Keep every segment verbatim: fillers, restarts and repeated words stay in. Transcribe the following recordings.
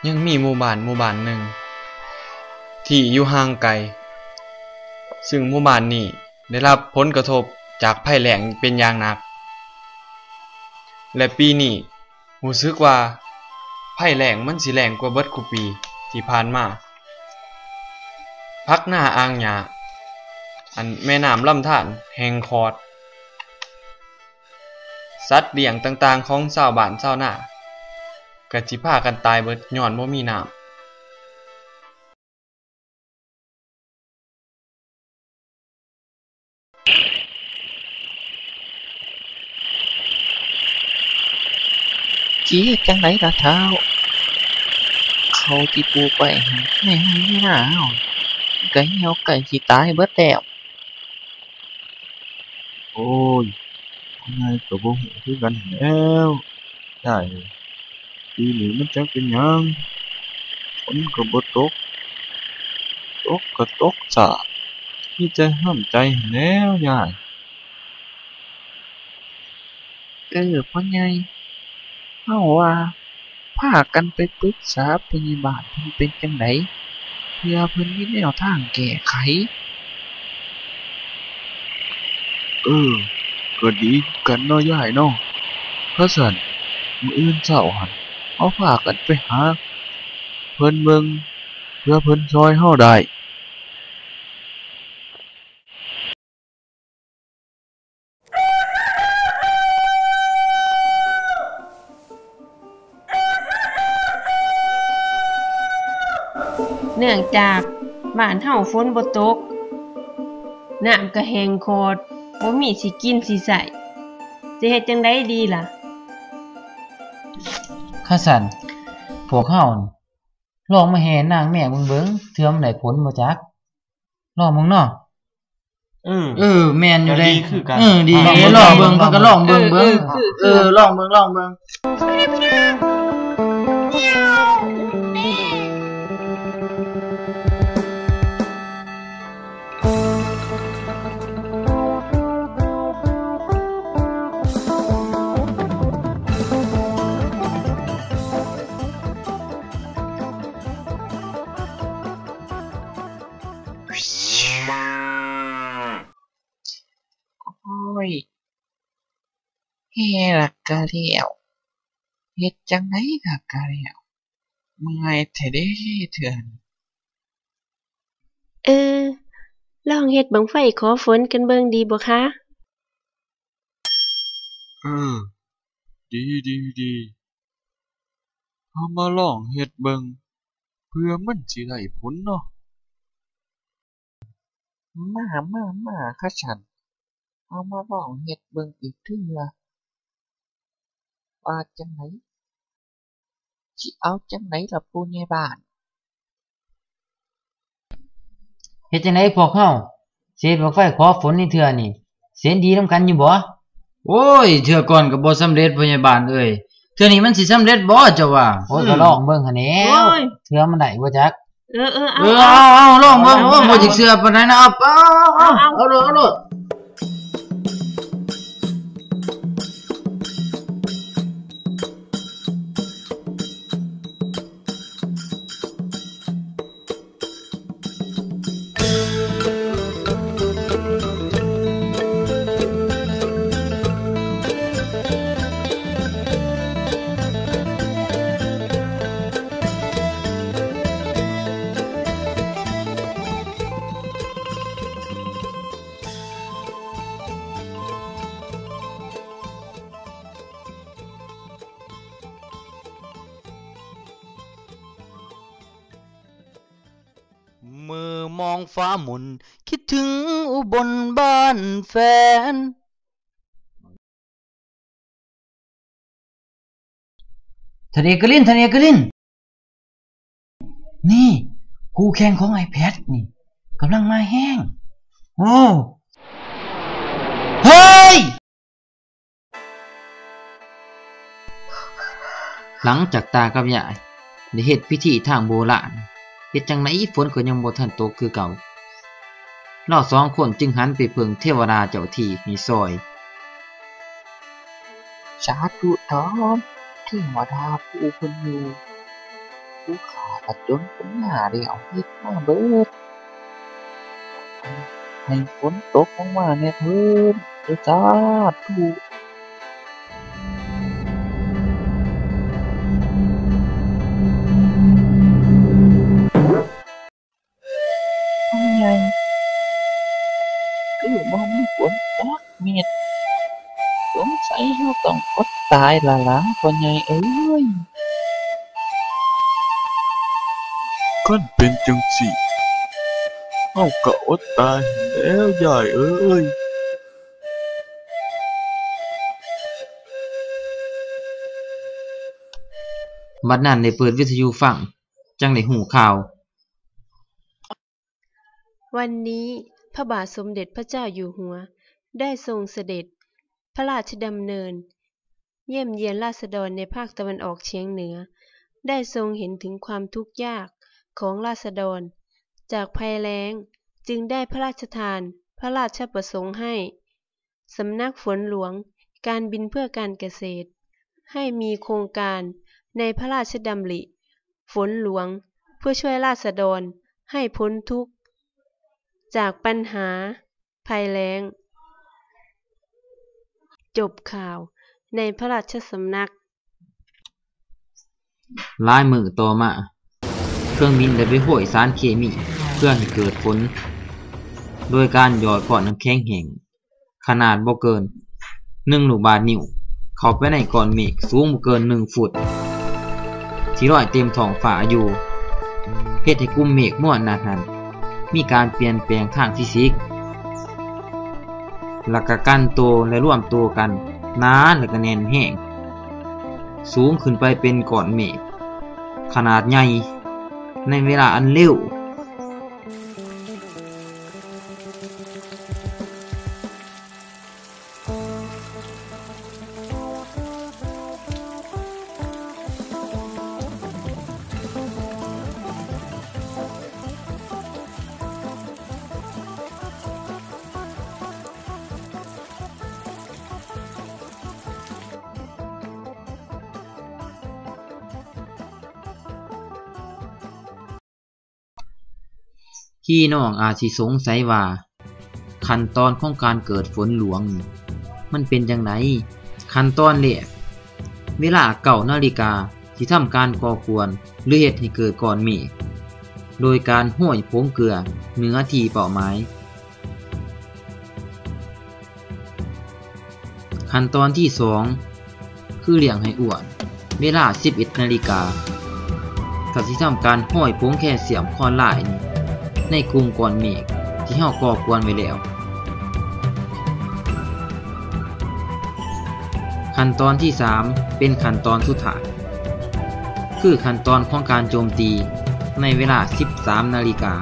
ยังมีหมู่บ้านหมู่บ้านหนึ่ง ที่อยู่ห่างไกล ซึ่งหมู่บ้านนี้ได้รับผลกระทบจากภัยแล้งเป็นอย่างหนัก และปีนี้รู้สึกว่าภัยแล้งมันสิแล้งกว่าเบิดคู่ปีที่ผ่านมา ผักนาอ่างหญ้า อันแม่น้ำลำธารแห้งขอด สัตว์เลี้ยงต่างๆของชาวบ้านชาวนา ก็สิพากันตายเบิดย้อนบ่มีน้ำ สิเฮ็ดจั่งใดล่ะท้าว ข้าวที่ปลูกไว้หั่นในไฮ่ในนาเฮา มันก็เหี่ยวใกล้สิตายเบิดแล้ว โอ้ย พ่อใหญ่ก็บ่ฮู้คือกันหั้นแหล้ว ยาย ปีนี้มันจักเป็นหยัง ฝนก็บ่ตก ตกก็ตกช้า มีแต่ห้ามใจหั้นแหล้วยาย เออ พ่อใหญ่ เฮาว่า พากันไปปรึกษาผู้ใหญ่บ้านเพิ่นเป็นจั่งใด เผื่อเพิ่นมีแนวทางแก้ไข เออ ก็ดีคือกันเนาะยายเนาะ คันซั้น มื้ออื่นเช้าหั่น เฮาพากันไปหาเพิ่นเบิ่ง เผื่อเพิ่นซ่อยเฮาได้ เนื่องจากบ้านเฮาฝนบ่ตก น้ำก็แห้งขอด บ่มีสิกินสิใช้ สิเฮ็ดจั่งใดดีล่ะ คันซั้น พวกเฮาลองมาแห่นางแมวเบิ่งเบิ่ง เทื่อมันได้ผลบ่จัก ลองเบิ่งเนาะ เออ เออ แม่นอยู่เด้ ก็ดีคือกัน เออ ดี ลองเบิ่ง ลองเบิ่ง เพิ่นก็ลองเบิ่ง เบิ่ง เออ เออ ลองเบิ่ง ลองเบิ่ง โอ้ย แห่ละกะแล้ว เฮ็ดจั่งใดละกะแล้ว เมื่อยแท้เด้เทื่อนี้ เออ ลองเฮ็ดบั้งไฟขอฝนกันเบิ่งดีบ่คะ เออ ดี ดี ดี เฮามาลองเฮ็ดเบิ่ง เผื่อมันสิได้ผลเนาะ มา มา มา คันซั้น เฮามาลองเฮ็ดเบิ่งอีกเทื่อ ว่าจั่งใด สิเอาจั่งใดล่ะผู้ใหญ่บ้าน เฮ็ดจั่งใดพวกเฮา สิเฮ็ดบั้งไฟขอฝนในเทื่อนี้ สิเห็นดีนำกันอยู่บ่ โอ้ย เทื่อก่อนก็บ่สำเร็จพ่อใหญ่บ้านเอ้ย เทื่อนี้มันสิสำเร็จบ่เจ้าว่า โอ้ย ก็ลองเบิ่งหั้นแหล้ว โอ้ย เทื่อมันได้บ่จัก เออ เออ เอา เออ เอา เอา เอา ลองเบิ่ง เอา โอ้ย บ่จักเชื่อปานใดนะ เอา เอา เอา เอา เอา เอาโลด เอาโลด เมื่อมองฟ้าหม่น คิดถึงอุบลบ้านแฟน ท่านเอกลิน ท่านเอกลิน นี่ คู่แข่งของไอ้แพทนี่ กำลังมาแฮง โอ้ เฮ้ย หลังจากตากับยายได้เฮ็ดพิธีทางโบราณ เฮ็ดจั่งใดฝนก็ยังบ่ทันตกคือเก่า ลาวสองคนจึงหันไปเพิ่งเทวดาเจ้าที่ให้ซ่อย สาธุเถิด เทวดาผู้เพิ่นอยู่ ผู้ฆ่าก็จนปัญญาแล้ว เฮ็ดมาเบิด ให้ฝนตกลงมาแหน่เถิด เด้อ สาธุ พ่อใหญ่ คือบ่มีฝนจักเม็ด สงสัยเฮาต้องอดตายละล่ะ พ่อใหญ่เอ้ย คันเป็นจั่งซี้ เฮาก็อดตายหั้นแหล้วยายเอ้ย บัดนั้นได้เปิดวิทยุฟัง จั่งได้ฮู้ข่าว วันนี้พระบาทสมเด็จพระเจ้าอยู่หัว ได้ทรงเสด็จพระราชดำเนิน เยี่ยมเยียนราษฎรในภาคตะวันออกเฉียงเหนือ ได้ทรงเห็นถึงความทุกข์ยากของราษฎร จากภัยแล้ง จึงได้พระราชทานพระราชประสงค์ให้ สำนักฝนหลวง การบินเพื่อการเกษตร ให้มีโครงการในพระราชดำริ ฝนหลวง เพื่อช่วยราษฎรให้พ้นทุกข์ จากปัญหาภัยแล้ง จบข่าวในพระราชสำนัก หลายมื้อต่อมา เครื่องบินได้ไปโฮยสารเคมีเพื่อให้เกิดฝน โดยการหยอดก้อนน้ำแข็งแห้ง ขนาดบ่เกินหนึ่งลูกบาศก์นิ้ว เข้าไปในก้อนเมฆสูงบ่เกินหนึ่งฟุต ที่ลอยเต็มท้องฟ้าอยู่ เฮ็ดให้กลุ่มเมฆมวลนั้นๆ มีการเปลี่ยนแปลงทางฟิสิกส์ แล้วก็กันโตและรวมโตกันหนาแล้วก็แน่นแฮง สูงขึ้นไปเป็นก้อนเมฆขนาดใหญ่ ในเวลาอันเร็ว พี่น้องอาจสิสงสัยว่า ขั้นตอนของการเกิดฝนหลวงนี่ มันเป็นจั่งใด ขั้นตอนแรก เวลาเก้านาฬิกา สิทำการก่อกวน หรือเฮ็ดให้เกิดก้อนเมฆ โดยการโฮยผงเกลือเหนือที่เป้าหมาย ขั้นตอนที่สอง คือเลี้ยงให้อ้วน เวลาสิบเอ็ดนาฬิกา ก็สิทำการโฮยผงแคลเซียมคลอไรด์นี่ ในกลุ่มก้อนเมฆที่เฮาก่อกวนไว้แล้ว ขั้นตอนที่สาม เป็นขั้นตอนสุดท้าย คือขั้นตอนของการโจมตีในเวลาสิบสามนาฬิกา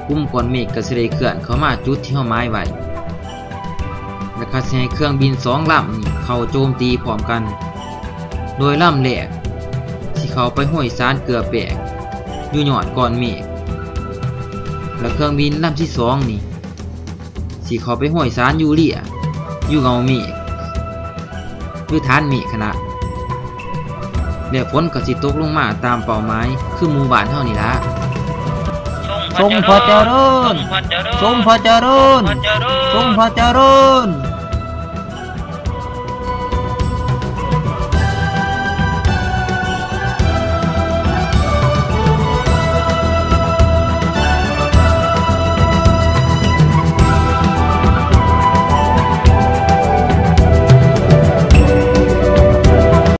กลุ่มก้อนเมฆก็สิได้เคลื่อนเข้ามาจุดที่เฮาหมายไว้ แล้วก็สิให้เครื่องบินสองลำนี่เข้าโจมตีพร้อมกัน โดยลำแรกสิเข้าไปโฮยสารเกลือแป้งอยู่ยอดก้อนเมฆ และเครื่องบินลำที่สองนี่ สิเข้าไปโฮยสารยูเรียอยู่เงาเมฆ หรือฐานเมฆหั้นนะ แล้วฝนก็สิตกลงมาตามเป้าหมาย คือหมู่บ้านเฮานี่ล่ะ ทรงพระเจริญ ทรงพระเจริญ ทรงพระเจริญ